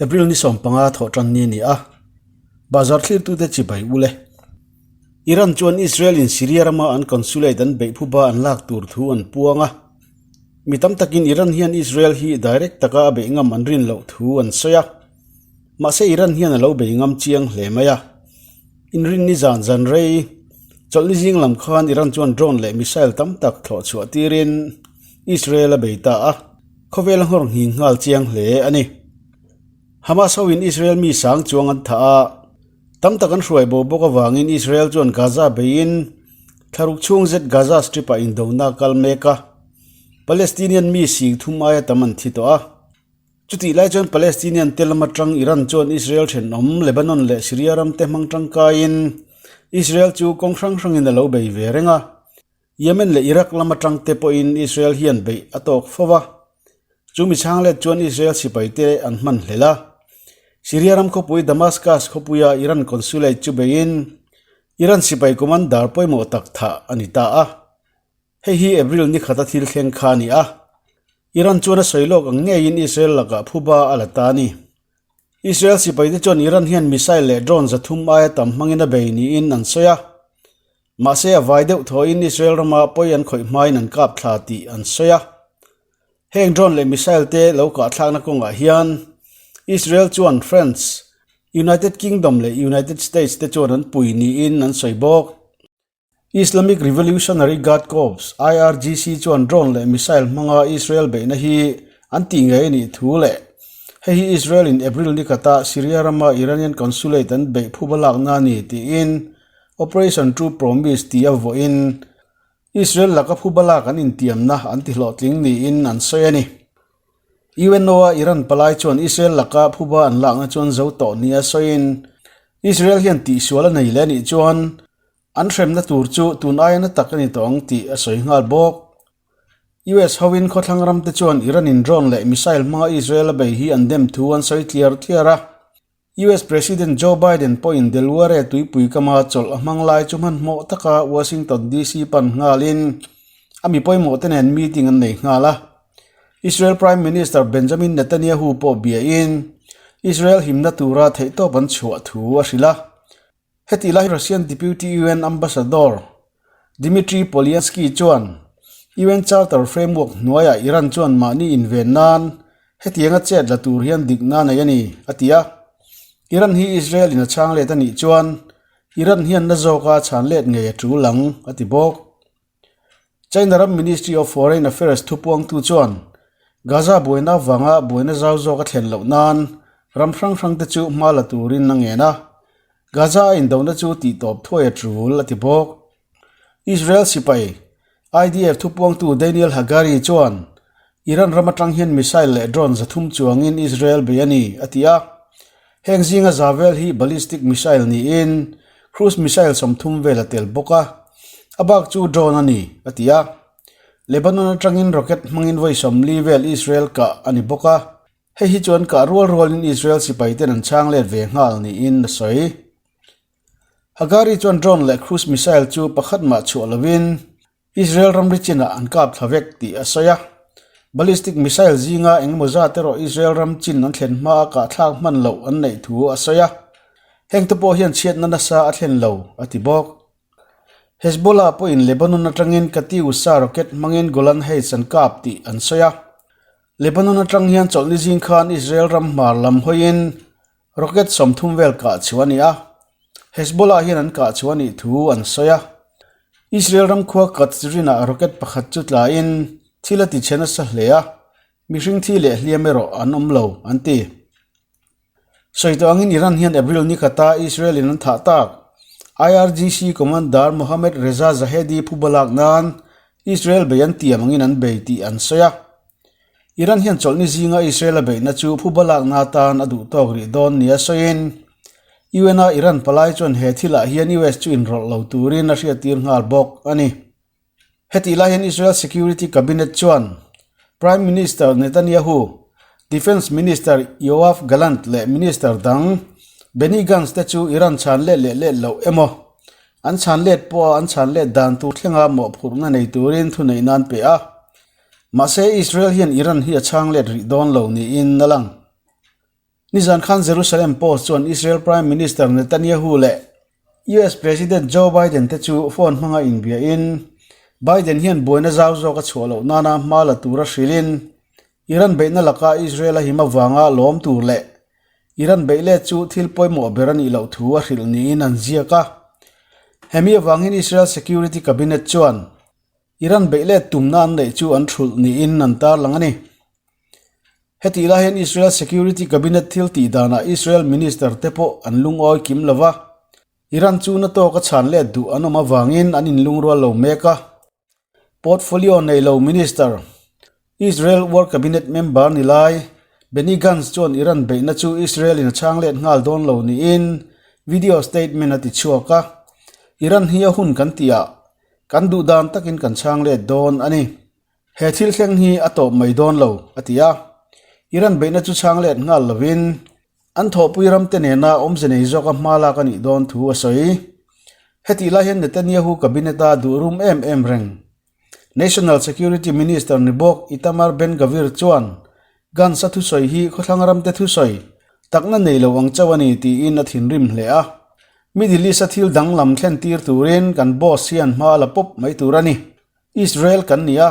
April ni 15 thawh tan ni ni a. Bazar thlirtute chibai ule. Iran chuan Israel in Syria rama an consulate an beih phuba an lak tur thu an puanga. Mi tam takin Iran hian Israel hi direct taka a beih ngam an rin loh thu an sawi a. Mahse Iran hian a lo bei ngam chiang hle mai a. Inrin ni zan zan rei, chawlhni zing lam khan Iran chuan drone leh missile tam tak thlawh chhuah tirin Israel a bei ta a, khawvel a nghawr nghing nghal chiang hle a ni. Hamas hoin Israel mi sang chuang an thah a, tam tak an hruai bo bawk avangin Israel chuan Gaza beiin thlaruk chhung zet Gaza Strip-ah indona a kal mek a, Palestinian mi sing thum aia tam an thi tawh a. Chutih lai chuan Palestinian te lam atang Iran chuan Israel thenawm Lebanon leh Syria ram te hmang tangkaiin Israel chu kawng hrang hrangin a lo bei ve reng a. Yemen leh Iraq lam atang te pawhin Israel hian beih a tawk fo va. Chu mi chhang let chuan Israel sipai te an hman hlel a. Syria ram khawpui Damascus khawpuia Iran consulate chu beiin Iran sipai commander pawimawh tak thah a ni ta a. Hei hi April ni khata thil thleng kha a ni a, Iran chuan a sawi lawk ang ngeiin Israel lakah phuba a la ta a ni. Israel sipaite chuan Iran hian missile leh drone 300 aia tam hmangin a bei niin an sawi a, mahse a vai deuh thawhin Israel rama pawi an khawih hmain an kap thla tih an sawi a. Heng drone leh missile te lo kahthlakna kawngah hian Israel chuan France, United Kingdom leh United States te chuan an pui niin an sawi bawk. Islamic Revolutionary Guard Corps, IRGC, chuan drone leh missile hmanga Israel beihna hi an tih ngei a nih thu leh hei hi Israel in April ni khata Syria rama Iranian consulate an beih phuba lakna a ni tiin Operation True Promise tia vawiin Israel laka phuba lak an intiamna an ti hlawhtling niin an sawi a ni. UNO-a Iran palai chuan Israel laka phuba an lakna chuan zo tawh nia sawiin Israel hian tihsual a nei leh a nih chuan An hremna tur chu tun aia na tak a ni tawh ang tih a sawi nghal bawk. US hoin khawthlang ramte chuan Iran in drone leh missile hmanga Israel a bei hi an dem thu an sawi tliar tliar a. US President Joe Biden pawhin Delaware tuipui kama chawlh a hmang lai chu hmanhmawh taka Washington DC pan nghalin a mi pawimawhte nen meeting an nei nghal a. Israel Prime Minister Benjamin Netanyahu pawh biain Israel himna tura theihtawp an chhuah thu a hrilh a. Heti lai Russian Deputy UN Ambassador Dmitry Polyanskiy chuan UN Charter framework hnuaiah Iran chuan mahni inven nan hetianga chet la tur hian dikna nei a ni, a ti a. Iran hi Israel in a chhang let a nih chuan Iran hian na zawka chhan let ngei a tul ang, a ti bawk. China ram Ministry of Foreign Affairs thupuangtu chuan Gaza buaina avanga buaina zau zawk a thlen loh nan ram hrang hrangte chu hma la turin a ngen a, Gaza a indona chu tihtawp thuai a tul a ti bawk. Israel sipai IDF thupuangtu Daniel Hagari chuan Iran ram atang hian missile leh drone 300 chuangin Israel bei a ni, a ti a. Heng zinga za vel hi ballistic missile niin cruise missile 30 vel a tel bawk a, a bak chu drone a ni, a ti a. Lebanon atangin rocket hmangin vawi 40 vel Israel kah a ni bawk a, hei hi chuan kah rual rualin Israel sipai ten an chhang let ve nghal niin a sawi. Hagari chuan drone leh cruise missile chu pakhat mah chhuah lovin Israel ramri chinah an kap thla vek tih a sawi a. Ballistic missile zinga engemaw zat erawh Israel ram chin an thlen hmaa kahthlak hman loh an neih thu a sawi a. Heng te pawh hian chhiatna nasa a thlen lo, a ti bawk. Hezbollah pawhin Lebanon atangin Katyusha rocket hmangin Golan Heights an kap tih an sawi a. Lebanon atang hian chawlhni zing khan Israel ram hmar lam hawiin rocket 30 vel kah chhuah a ni a. Hezbollah hian an kah chhuah a nih thu an sawi a. Israel ram khua Katzrin-ah rocket pakhat chu tlain thil a ti chhe nasa hle a, mihring thi leh hliam erawh an awm lo, an ti. Sawi tawh angin Iran hian April ni khata Israel-in an thah tak IRGC commander Mohammad Reza Zahedi phuba lak nan Israel bei an tiam angin an bei tih an sawi a. Iran hian chawlhni zinga Israel a beihna chu phuba lakna atan a duh tawk rih dawn nia sawiin UN-a Iran palai chuan he thilah hian US chu inrawlh lo turin a hriattir nghal bawk a ni. Hetih lai hian Israel Security Cabinet chuan Prime Minister Netanyahu, Defence Minister Yoav Gallant leh Minister dang Benny Gantz te chu Iran chhan let leh let loh emaw, an chhan let pawha an chhan let dan tur thlenga mawhphurhna nei turin thuneih nan pe a. Mahse Israel hian Iran hi a chhang let rih dawn lo niin a lang. Nizan khan Jerusalem Post chuan Israel Prime Minister Netanyahu leh US President Joe Biden te chu phone hmanga inbiahin Biden hian buaina zau zawk a chhuah loh nana hma la tura hrilhin Iran beihna laka Israel a him avanga lawm tur leh Iran beih let chu thil pawimawh ber a nih loh thu a hrilh niin an ziak a. Hemi avangin Israel Security Cabinet chuan Iran beih let tumna an neih chu an thulh niin an tarlang a ni. Hetih lai hian Israel Security Cabinet thil tih danah Israel Minister te pawh an lungawi kim lo va, Iran chu na tawka chhan let duh an awm avangin an inlungrual lo mek a. Portfolio nei lo Minister, Israel War Cabinet member ni lai Benny Gantz chuan Iran beihna chu Israel in a chhang let nghal dawn lo niin video statement a ti chhuak a, Iran hi a hun kan tihah kan duh dan takin kan chhang let dawn a ni. He thil thleng hi a tawp mai dawn lo, a ti a. Iran beihna chu chhang let nghal lovin an thawhpui ramte nena awmze nei zawka hma lak a nih dawn thu a sawi. Hetih lai hian Netanyahu cabinet-a duh rum em em reng. National Security Minister ni bawk Itamar Ben-Gvir chuan Gantz-a thusawi hi khawthlang ramte thusawi takna nei lo ang chauh a ni tiin a thinrim hle a. Middle East-a thil danglam thlen tir turin kan boss hian hma a la pawp mai tur a ni. Israel kan ni a,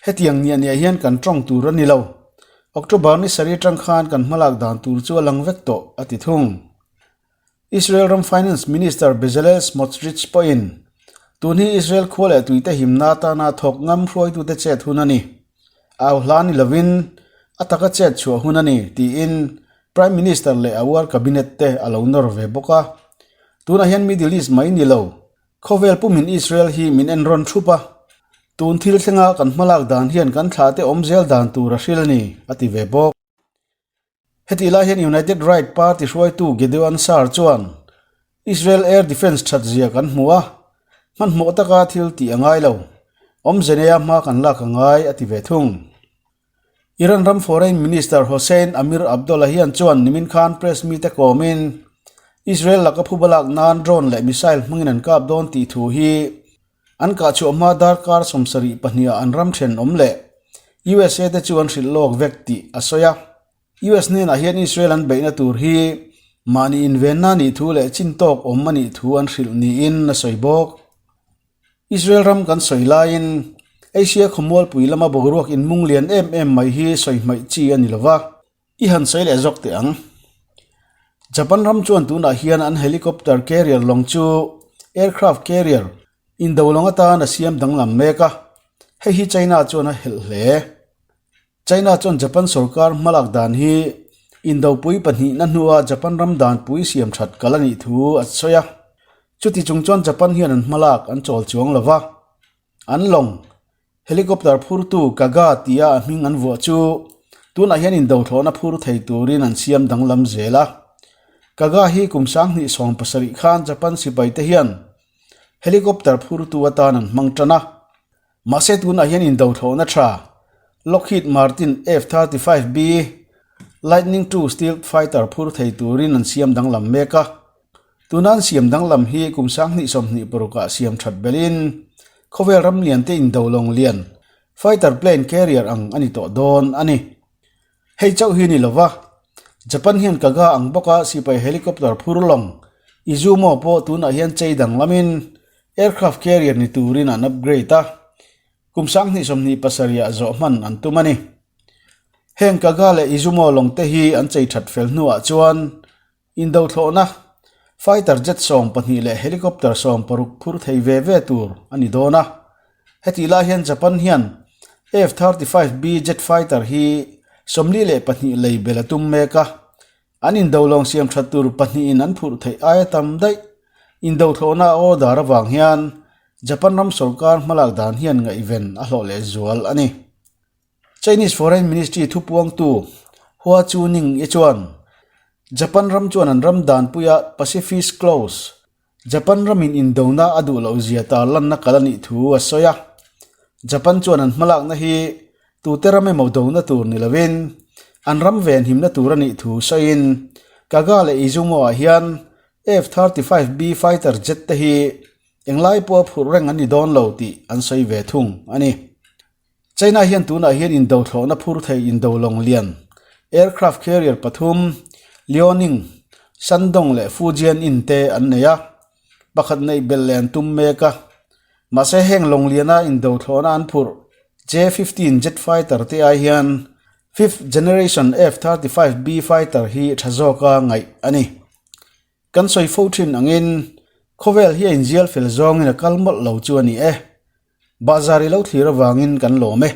hetiang niah niah hian kan tawng tur a ni lo. October ni sarih atang khan kan hmalak dan tur chu a lang vek tawh, a ti thung. Israel ram Finance Minister Bezalel Smotrich pawhin, Tun hi Israel khua leh tuite himna atana thawk ngam hruaitute chet hun a ni. Au hla ni lovin a taka chet chhuah hun a ni, tiin Prime Minister leh a war cabinet te a lo nawr ve bawk a. Tunah hian Middle East mai ni lo, Khawvel pumin Israel hi min en rawn thup a, tun thil thlenga kan hmalak dan hian kan thlahte awm zel dan tur a hril a ni, a ti ve bawk. Hetih lai hian United Right Party hruaitu Gideon Saar chuan, Israel air defence that zia kan hmu a, hmanhmawh taka thil tih a ngai lo, awmze neia hma kan lak a ngai, a ti ve thung. Iran ram Foreign Minister Hossein Amir Abdollahian chuan nimin khan press mite kawmin Israel laka phuba lak nan drone leh missile hmangin an kap dawn tih thu hi an kahchhuah hma darkar 72 ah an ram thenawm leh USA te chu an hrilh lawk vek tih a sawi a. US hnenah hian Israel an beihna tur hi mahni invenna nih thu leh chin tawk awm a nih thu an hrilh niin a sawi bawk. Israel ram kan sawi laiin Asia khawmualpui lama boruak inmung lian em em mai hi sawi hmaih chi a ni lo va, i han sawi leh zawk teh ang. Japan ram chuan tunah hian an helicopter carrier lawng chu aircraft carrier indo lawng atan a siam danglam mek a, hei hi China chuan a helh hle. China chuan Japan sorkar hmalak dan hi indopui pahnihna hnua Japan ram danpui siam that kal a nih thu a sawi a. Chuti chung chuan Japan hian an hmalak an chawl chuang lo va. An lawng, helicopter phurtu Kaga tia a hming an vuah chu tunah hian indothlawhna phur thei turin an siam danglam zel a. Kaga hi kum 2017 khan Japan sipaite hian helicopter phurtu atan an hmang tan a. Mahse tunah hian indothlawhna tha Lockheed Martin F-35B Lightning II stealth fighter phur thei turin an siam danglam mek a. Tuna an siam danglam hi kum 2026 ah siam that belhin khawvel ram lian te indo lawng lian fighter plane carrier ang a ni tawh dawn a ni. Hei chauh hi ni lova, Japan hian Kaga ang bawka sipai helicopter phur lawng Izumo pawh tunah hian chei danglamin aircraft carrier ni turin an upgrade a, kum 2027 ah zawh hman an tum a ni. Heng Kaga leh Izumo lawng te hi an chei that fel hnuah chuan Indothlawhna, Fighter jet 12 leh helicopter 60 phur thei ve ve tur a ni dawn a. Hetih lai hian Japan hian F-35B jet fighter hi 42 lei bel a tum mek a. An indolawng siam that tur pahnihin an phurh theih aia tam daih. Indothlawhna a order avang hian Japan ram sorkar hmalak dan hian ngaihven a hlawh lehzual a ni. Chinese Foreign Ministry thupuangtu Hua Chunying-i chuan Japan ram chuan an ram danpuia Pacifist Clause, Japan ramin indona a duh loh zia tarlanna kal a nih thu a sawi a. Japan chuan an hmalakna hi tute ram emaw dona tur ni lovin an ram venhimna tur a nih thu sawiin Kaga leh Izumo-ah hian F-35B fighter jet te hi englai pawha phurh reng an ni dawn lo tih an sawi ve thung a ni. China hian tunah hian indothlawhna phur thei indo lawng lian, aircraft carrier pathum, Liaoning, Shandong leh Fujian in te an nei a, pakhat neih belh leh an tum mek a. Mahse heng lawng liana indo thlawhna an phurh J-15 jet fighter te ai hian fifth generation F-35B fighter hi tha zawka ngaih a ni. Kan sawi fo thin angin khawvel hi a inzial fel zawngin a kal mawlh lo chu a ni e. Bahzar i lo thlir avangin kan lawm e.